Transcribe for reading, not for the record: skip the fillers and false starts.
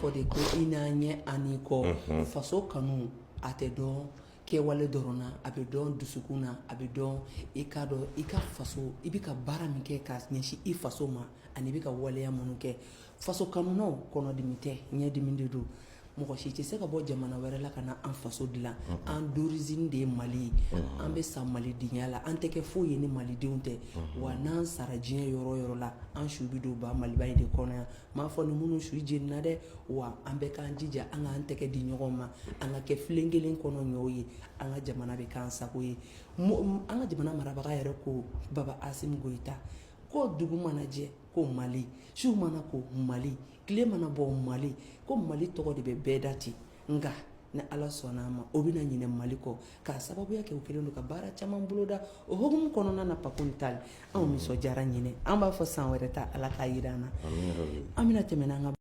fɔ de ko i n'an ɲɛ ani kɔ, faso kanu a tɛ dɔn kɛwale dɔrɔn na, a bɛ dɔn dusukun na, a bɛ dɔn i k'a dɔn i ka faso, i bɛ ka baara min kɛ ka ɲɛsin i faso ma, ani i bɛ ka waleya minnu kɛ. Faso kanunaw, kɔnɔdimi tɛ, ɲɛdimi de don. Mɔgɔ si tɛ se ka bɔ jamana wɛrɛ la ka na an faso dilan. An d'origine de ye Mali ye, an bɛ sa malidenya la, an tɛ kɛ foyi ye ni malidenw tɛ. Wa n'an sara diɲɛ yɔrɔ yɔrɔ la, an su bɛ don ba Maliba in de kɔnɔ yan. M'a fɔ ni minnu su jenina dɛ. Wa an bɛ k'an jija, an k'an tɛgɛ di ɲɔgɔn ma, an ka kɛ filen kelen kɔnɔ ɲɔw ye, an ka jamana bɛ k'an sago ye. An ka jamana marabaga yɛrɛ ko, Baba Asimi Goyita ko, dugu mana jɛ ko Mali, su mana ko Mali, tile mana bɔ Mali, ko Mali tɔgɔ de bɛ bɛɛ da ten. Nka ni Ala sɔnna a ma, o bɛna ɲinɛ Mali kɔ, k'a sababuya kɛ u kɛlen don ka baara caman boloda. O hukumu kɔnɔna na, Pakoun Tall, anw nisɔndiyara ɲinɛ. An b'a fɔ san wɛrɛ ta, Ala k'a jira an na. An bɛna tɛmɛ n'an ka